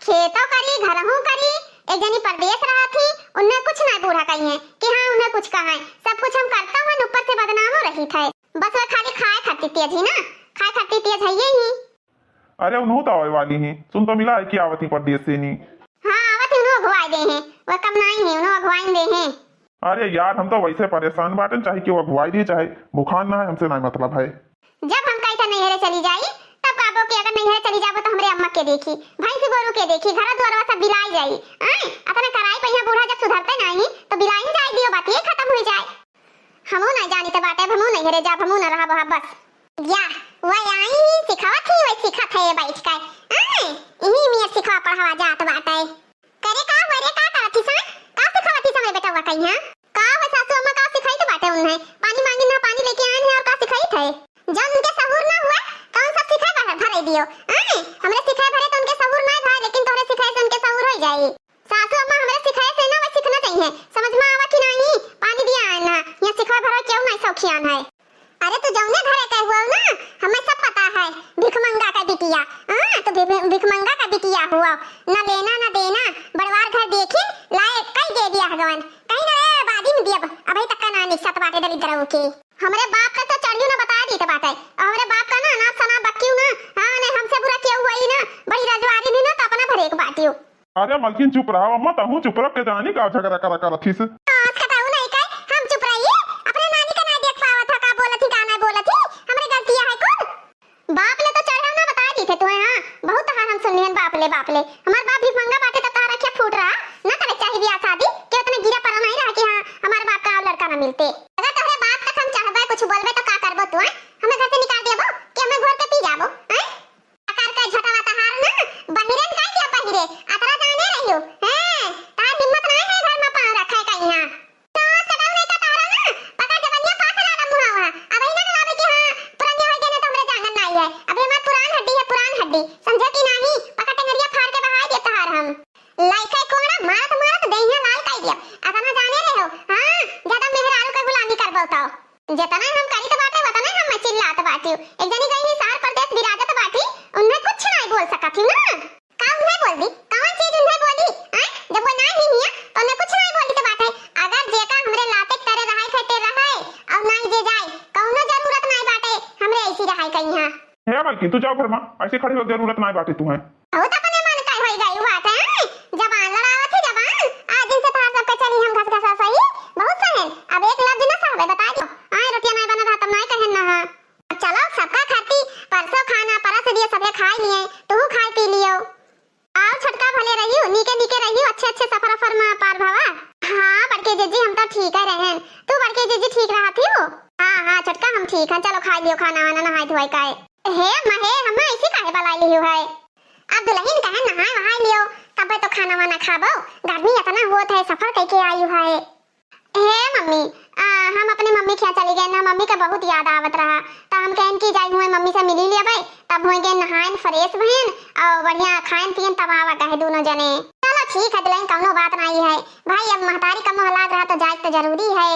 खेतो करी, घरहू करी, एक जनी परदेस रहत ही, उन्हें कुछ ना बूढ़ा कही है कि हाँ, उन्हें कुछ कहा है, सब कुछ हम करता हूँ, ऊपर से बदनामो रही थे। बस वो खाली खाए खातिर तेज ही ना, खाए खातिर तेज है ये ही। अरे, उन्हों तो आवे वाली ही, सुन तो मिला है कि आवत ही परदेस से नी। हाँ, आवत ही, उन्हों अगुवाई दे हैं, वह कम नाई है, उन्हों अगुवाई दे हैं। अरे यार, हम तो वैसे परेशान बाटन, चाहे केहू अगुवाई दी, चाहे भुखान ना है, हमसे ना मतलब है। जब हम कही था नैहरे चली जाई, तब कहबो कि अगर नैहरे चली जाबो तो हमरे अम्मा के देखी, भैंस गोरू के देखी, घर दुआरवा सब बिलाई जाई। आय, अपने कराई पहिया बूढ़ा जब सुधरते नहीं तो बिलाई जाए दियो, बात ये खत्म हुई जाए। हमू ना जानी तो बाटे, हमू नैहरे जाब, हमू ना रहब वहाँ बस। या, वह आई ही सिखावत ही, वह सिखत है बैठ के। आय, इही में सिखा पढ़ावा जात बाटे। करे का हुआ रे, का करत हिस, हाँ? का सिखावत हिस हमरे बेटवा कहीं, हाँ? का हो सासू अम्मा, का सिखाई तो बाटे उन्हें? पानी मांगी ना, पानी लेके आए हैं और का सिखाई थे? जब उनके सहूर ना हुआ, तो उन सब सिखाए भर, भरे दियो। आए, हमरे सिखाए भरे तो उनके सहूर ना भाई, लेकिन तोहरे सिखाए से उनके सहूर हो जाई। सासू अम्मा हमरे सिखाए से ना, वह सीखना चाहिए। समझ में आवा कि नहीं? पानी दिया आए ना, यहाँ सिखाए भरे क्यों नहीं शौखियान है। अरे तू जौने घरे के हुआ ना, हमें सब पता है। भिखमंगा का बिटिया, हाँ, तू भिख-, भिखमंगा का बिटिया हुआ। न लेना न देना, बड़वार घर देखी, लाए कई दे दिया भगवान। कहीं ना, ए, बादी में दिया, अभी तक का ना निकसत बाटे दरिद्रऊ के। हमरे बाप का तो चढ़ियो ना बता दी तो बाटे। और हमरे बाप का ना, ना सना बक्कियो ना, हाँ, ने हमसे बुरा क्यों हुआ ही ना, बड़ी रजवारी नहीं ना, तो अपना भरे एक बाटियो। अरे मलकिन, चुप रहा अम्मा, तहूँ चुप रह के जानी का झगड़ा करा करत हिस। आज कटाऊ नहीं कहे, हम चुप रही, अपने नानी का नहीं देख पावत है, का बोलत ही, का नहीं बोलत ही, हमरे गलतियाँ है कुल। बाप ले तो चढ़ा ना बता दी थे तुम्हें, हाँ, बहुत हाल हम सुन लिहन बाप ले, बाप ले। हमार बाप भी मंगा बाटे तब तहार अखिया फूट रहा, ना करे चाहे बियाह शादी, कि उतने गिरा पड़ा नहीं रहा कि हाँ, हमारे बाप का और लड़का ना मिलते। अगर तोहरे बाप तक हम चढ़बे, कुछ बोलबे तो का करबो तू, हैं? हमें घर से निकाल देबो कि हमें घोर के पी जाबो, हैं? अकार का झटवा तहार ना, बहिरेन का क्या बहिरे, अतरा जाने रहियो, जेतना हम करित बाटे, वतना हम चिल्लात बाटी। एक जनी गई ही शहर परदेस बिराजत बाटी, उन्हें कुछ नाहीं बोल सकत ही ना। का उन्हें बोल दी? कवन चीज उन्हें बोली? आय, जब वो नाहीं हिया, तो उन्हें कुछ नाहीं बोली तो बाटे। अगर जेका हमरे लाते तरे रहाई, खेते रहाई, और नाहीं जे जाए, कौनो जरूरत नाहीं बाटे हमरे ऐसी रहाई कहीं यहाँ। हे बल्कि तू जाओ घर में, ऐसे खड़ी हो, जरूरत नाहीं बाटे तू है। बहुत अपने मन का होई गई बात है, हैं? जबान लड़ावत ही जबान। आज दिन से तोहार सबके चली हम घस घसा सही, बहुत सहन। अब एक लफ्ज न सहबे, बता दियो। आए रोटिया नाहीं बना रहा तब नाहीं कहन ना हा। अब चलो सबका खाती परसों खाना परस दिए, सबे खाई लिए, तू खाई पी लियो। आओ छोटका भले रहियो, नीके नीके रहियो, अच्छे अच्छे सफर अफर में पार भवा। हाँ बड़के जीजी हम तो ठीक है रहेन, तू बड़के जीजी ठीक रहत ही हो? हाँ हाँ छोटका हम ठीक हैं, चलो खाई लियो खाना वाना नहाई धोई का। हे अम्मा, हे अम्मा, ऐसी काहे बलाई लियो है? अब दुलहिन कहे नहाए वहाए लियो, तबे तो खाना वाना खाबो। गर्मी इतना होत है, सफर कइके आयु है। हे मम्मी, आ, हम अपने मम्मी के यहाँ चली गए ना, मम्मी का बहुत याद आवत रहा, तो हम कहन कि जाई हुए मम्मी से मिली लेबे, तब हुए गए नहाएन fresh भएन और बढ़िया खाएन पियन तब आवा कहे दोनों जने। चलो ठीक है दुलहिन, कौनो बात नहीं है भाई, अब महतारी का मोह लाग रहा तो जाए तो जरूरी है।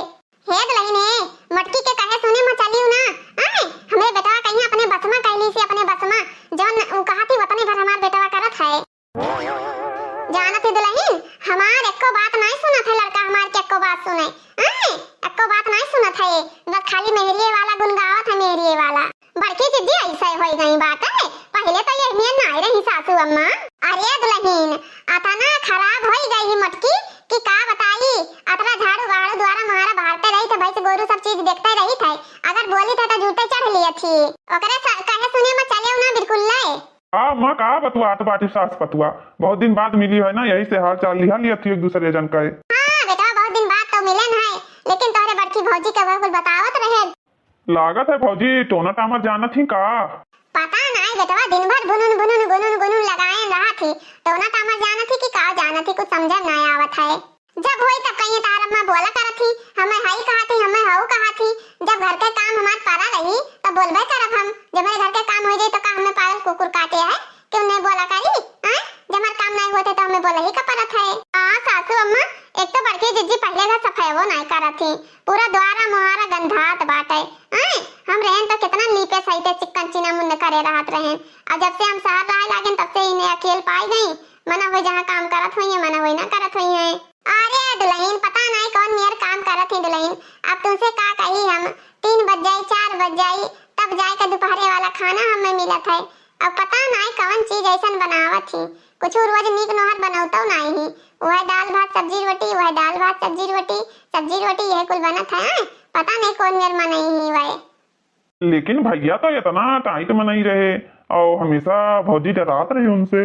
हे दुलहिन हे, मोटकी के कहे सुने में चलियो ना। आए, हमरे बेटवा कहीं अपने बस में कैली से अपने बस में, जौन उ कहा थी वतने भर हमार बेटवा करत है। जानत ही दुलहिन, हमार एको बात नाहीं सुनत है लड़का, हमार के एको बात सुने। आए, एको बात नाहीं सुनत है, बस खाली मेहरिए वाला गुन गावत है, मेहरिए वाला। बड़की जिज्जी ऐसे होई गई बात है, पहले तो ये नियन नाहीं रही सासू अम्मा। अरे दुलहिन, अतना खराब होई गई ही मोटकी कि का बताई। अतना झाड़ू बहाड़ू द्वारा मुहारा बहारते रही थे, भैंस गोरू सब चीज देखते रही थे, अगर बोली थे तो जूते चढ़ लिया थी। ओकरे स-, कहे सुने में चले ना बिल्कुल ले। हाँ अम्मा, का बतुआत बाटी सास पतुआ, बहुत दिन बाद मिली है ना, यही से हाल चाल लिहा लिया थी एक दूसरे जन का। हाँ बेटा, बहुत दिन बाद तो मिलन है, लेकिन तोहरे बड़की भौजी के वह कुल बतावत रहे। लागत है भौजी टोना टामर जानत ही का? पता नाई बेटवा, दिन भर बुनुन बुनुन गुनुन गुनुन लगाए रहत ही। टोना टामर जानत ही कि का जानत ही, कुछ समझ में नाई आवत है। जब होई तब कहिए तार अम्मा बोला करत ही, हमें हई कहत ही, हमें हऊ कहत ही। जब घर के काम हमार परा रही तो बोलबे करब हम। जब मेरे घर के काम हो जाई तो का हमें पागल कुकुर काटे है? क्यों नहीं बोला करी? हाँ? जब हमार काम नहीं होते तो हमें बोला ही का परत है। आ सासू अम्मा, एक तो बड़की जिज्जी पहले घर सफाई वो नहीं करत ही, पूरा द्वारा मुहारा गंधात बाटे। आए, हम रहन तो कितना लीपे सहिते चिक्कन चीना मुंद करे रहत रहन। अब जब से हम शहर रहे लागेन तब से इन्हें अकेल पाई गई। मना होई जहाँ काम करत होई है, मना होई ना करत होई है। अरे दुलहिन, पता नहीं कौन मेर काम करत ही दुलहिन। अब तुमसे का कही हम, तीन बज जाई, चार बज जाई, तब जाए के दोपहरे वाला खाना हमें मिलत है। अब पता नहीं कौन चीज ऐसन बनावत ही, कुछ रोज नीक नोहर बनौतो नहीं ही। वह दाल भात सब्जी रोटी, वह दाल भात सब्जी रोटी, सब्जी रोटी, यह कुल बनत है। पता नहीं कौन मेर मनई ही वह। लेकिन भैया तो इतना टाइट मनई रहे और हमेशा भौजी डरात रहे उनसे।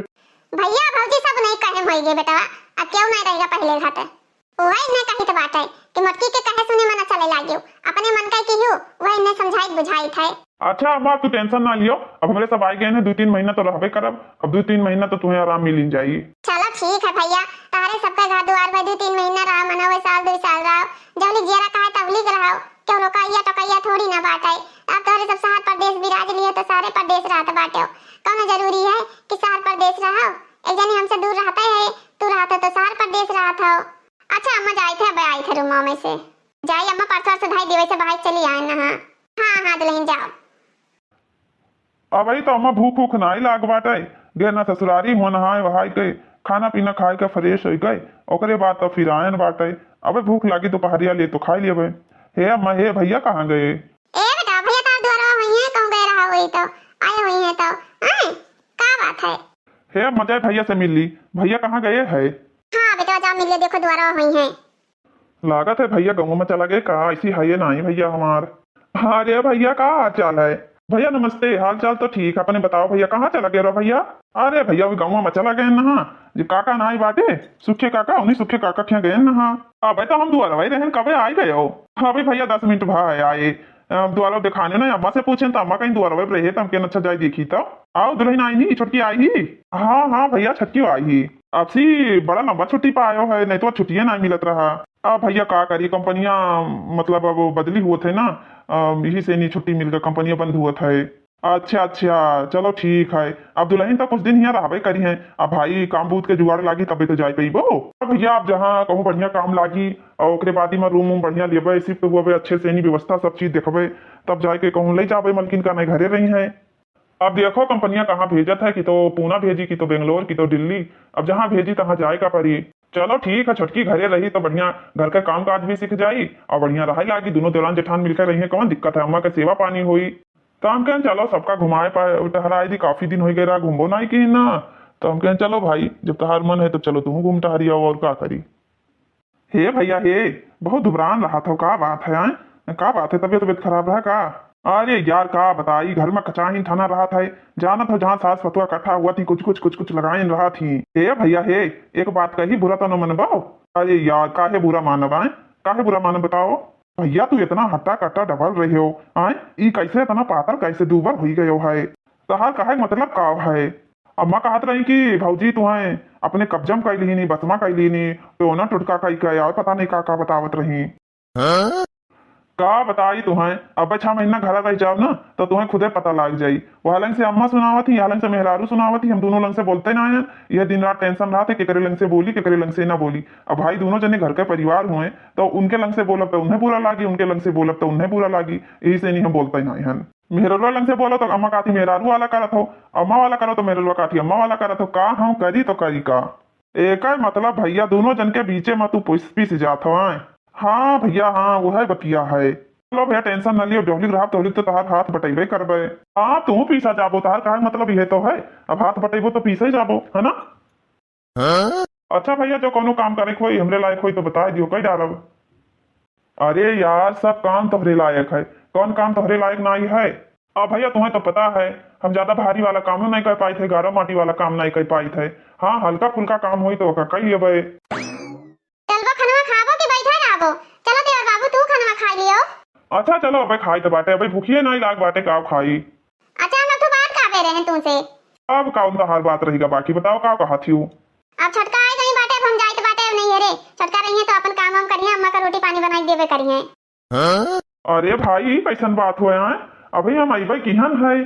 भैया भौजी सब नहीं कहे होइगे बेटवा, अब क्यों नहीं रहेगा पहले घाटे। वही इन्हें कहित बाटे कि मोटकी के कहे सुने मना चले लाग्यो, अपने मन का किहू, वही इन्हें समझाइत बुझाइत है। अच्छा अम्मा, तू tension ना लियो, अब हमरे सब आए गए हैं, दो तीन महीना तो रहबे करब, अब दो तीन महीना तो तुम्हें आराम मिल जाई। चलो ठीक है भैया, तारे सबका घर दुआर भाई दो तीन महीना रहा, मना वही साल दो साल रहा, जब लिख जियरा कहा तब लिख रहा, क्यों रोकइया टोकइया थोड़ी ना बाटे। अब तोहरे सब शहर परदेस बिराज लिहे तो शहरे परदेस रहत बाटे। कौनो जरूरी है कि शहर परदेस रहो? एक जनी हमसे दूर रहते है, तू रहत हो तो शहर परदेस रहत हो। अच्छा अम्मा, जाइत है, अब आइत है रूमा में से। जाई अम्मा, परसों से धाई दिवई से बाहर चली आए ना। हाँ हाँ दुलहिन जाओ। अबही तो अम्मा भूख ऊख नाई लाग बाटे, गए ना ससुरारी हो नहाए वहाए के, खाना पीना खाए के fresh होई गए, ओकरे बाद तो फिर आयन बाटे। अबे भूख लागी दोपहरिया ले तो खाई लेबे। हे अम्मा, हे भैया कहाँ गए? ए बेटा, भैया तार दुआरा हुई है, कहूँ गए रहा हुई तो, आए हुई है तो, आए, का बात है? हे अम्मा, जाए भैया से मिल ली, भैया कहाँ गए है? हाँ बेटा, जाओ मिल लियो, देखो दुआरा हुई है। लागत है भैया गाँव में चला गए का? ऐसी है ये नाई भैया हमार। अरे भैया, का हाल चाल है? भैया नमस्ते, हाल चाल तो ठीक है, अपने बताओ भैया, कहाँ चला गए रहो भैया? अरे भैया, वो गाँव में चला गए ना, जे काका नाई बाटे, सुखे काका, उन्हीं सुखे काका के गए ना। अबे तो हम दुआरवा ही रहन, कबे आई गए हो? अबे भैया, दस मिनट भा है आए, अ, दुआरवा दिखाने ना, अम्मा से पूछेन तो अम्मा कहीं दुआरवा पे रहे, तो हम कहन अच्छा जाए देखी तो। आओ दुलहिन आई नहीं, छोटकी आई ही। हाँ हाँ भैया, छोटकी आई ही। अब सी बड़ा लंबा छुट्टी पायो है, नहीं तो छुट्टियाँ ना मिलत रहा। अब भैया का करी, कंपनियां मतलब अब बदली हुवत है ना, अ, यही से नहीं छुट्टी मिल के कंपनियां बंद हुवत है। अच्छा अच्छा, चलो ठीक है। अब दुलहिन तो कुछ दिन हियाँ रहबे करिहैं। अब भाई काम बूत के जुगाड़ लागी तबे तो जाए पइबो। अब भइया अब जहाँ कहूँ बढ़िया काम लागी अउ ओकरे बाद में रूम वूम बढ़िया लेबे, शिफ्ट होबे, अच्छे से यानी व्यवस्था सब चीज देखबे, तब जाए के कहूँ ले जाबे मलकिन का, नहीं घरे रहिहैं। अब देखो कंपनिया कहाँ भेजत है, कि तो पूना भेजी, कि तो बेंगलोर, कि तो दिल्ली। अब जहाँ भेजी तहाँ जाए का परी। चलो ठीक है, छोटकी घरे रही तो बढ़िया घर के काम काज भी सीख जाई अउ बढ़िया रहे लागी। दुनों देवरान जेठान मिलके रहिहैं, कौन दिक्कत है, अम्मा के सेवा पानी होई। तो हम कहें चलो सबका घुमाए पाए टहराए दी, काफी दिन होइ गए रहा घूमबो नाई की ना। तो हम कहें चलो भाई जब तहार मन है तब चलो तू घूम टहरी आओ, और का करी। हे भइया हे, बहुत दुबरान रहत हो, का बात है आय? का बात है, तबियत तबियत खराब रहा का? अरे यार का बताई, घर में कचाहिन ठना रहत है, जानत हो जहाँ सास पतुआ इकट्ठा हुआ थी कुछ कुछ कुछ कुछ लगाइन रहत ही। हे भइया हे, एक बात कही, बुरा तो न मनबो? अरे यार काहे बुरा मानब आय, काहे बुरा मानब बताओ? भइया तू इतना हट्टा कट्टा डबल रहे हो आय, ई कैसे इतना पातर कैसे दूबर हुई गयो है? तहार कहे मतलब का है? अम्मा कहत रही कि भौजी तुहें अपने कब्जा में कई लीनी, बस में कई लीनी, टोना टोटका कई के और पता नहीं का का बतावत रही। का बताई तुहें, अब छह महीना घर रह जाओ ना तो तुहें खुदे पता लाग जाई। वह लंग से अम्मा सुनावत ही, यह लंग से मेहरारू सुनावत ही, हम दोनों लंग से बोलते ना हैं। यह दिन रात टेंशन रहत है केकरे लंग से बोली केकरे लंग से ना बोली। अब भाई दोनों जने घर के परिवार हुए तो उनके लंग से बोलब तो उन्हें बुरा लागी, उनके लंग से बोलब तो उन्हें बुरा लागी, यही से नहीं हम बोलते ना हैं। मेहररुआ लंग से बोलो तो अम्मा काथी मेहरारू वाला करत हो, अम्मा वाला करो तो मेहररुआ काथी अम्मा वाला करत हो, का हम करी तो करी का? एकर मतलब भइया दोनों जन के बीचे में तू पिस पिस जात हो आय? हाँ भइया हाँ, वह बतिया है। चलो भइया टेंशन न लियो, जौलिक रहब तौलिक तो तहार हाथ बटैबे करबे। हाँ तू पीसा जाबो, तहार कहे मतलब यह तो है, अब हाथ बटैबो तो पीसे जाबो, है ना? अच्छा भइया जो कौनो काम करे के होई हमरे लायक होई तो बताए दियो, कई डालब। अरे यार सब काम तोहरे लायक है, कौन काम तोहरे लायक नाई है? अब भइया तुम्हें तो पता है हम ज्यादा भारी वाला काम नहीं कर पाई थे, गारा माटी वाला काम नहीं कर पाई थे। हाँ हल्का फुल्का काम होई तो ओका कर लेबे। चलबो खनवा खाबो कि बैठा रहबो? चलो देवर बाबू तू खनवा खाई लियो। अच्छा चलो अबे खाई तो बाटे, अबे भूखिए नहीं लाग बाटे, काव खाई? अच्छा हम एक ठो बात कहबे रहे तुमसे। अब का उनका हर बात रहेगा, बाकी बताओ का कहा थी? अब छोटका आई गई बाटे, अब हम जाइत बाटे, अब नहीं है रे। छोटका रही है तो अपन काम वाम करिए, अम्मा का रोटी पानी बनाई देबे करिए। अरे भाई, ई कैसन बात हुए आय? अभी हम अइबे किहन है।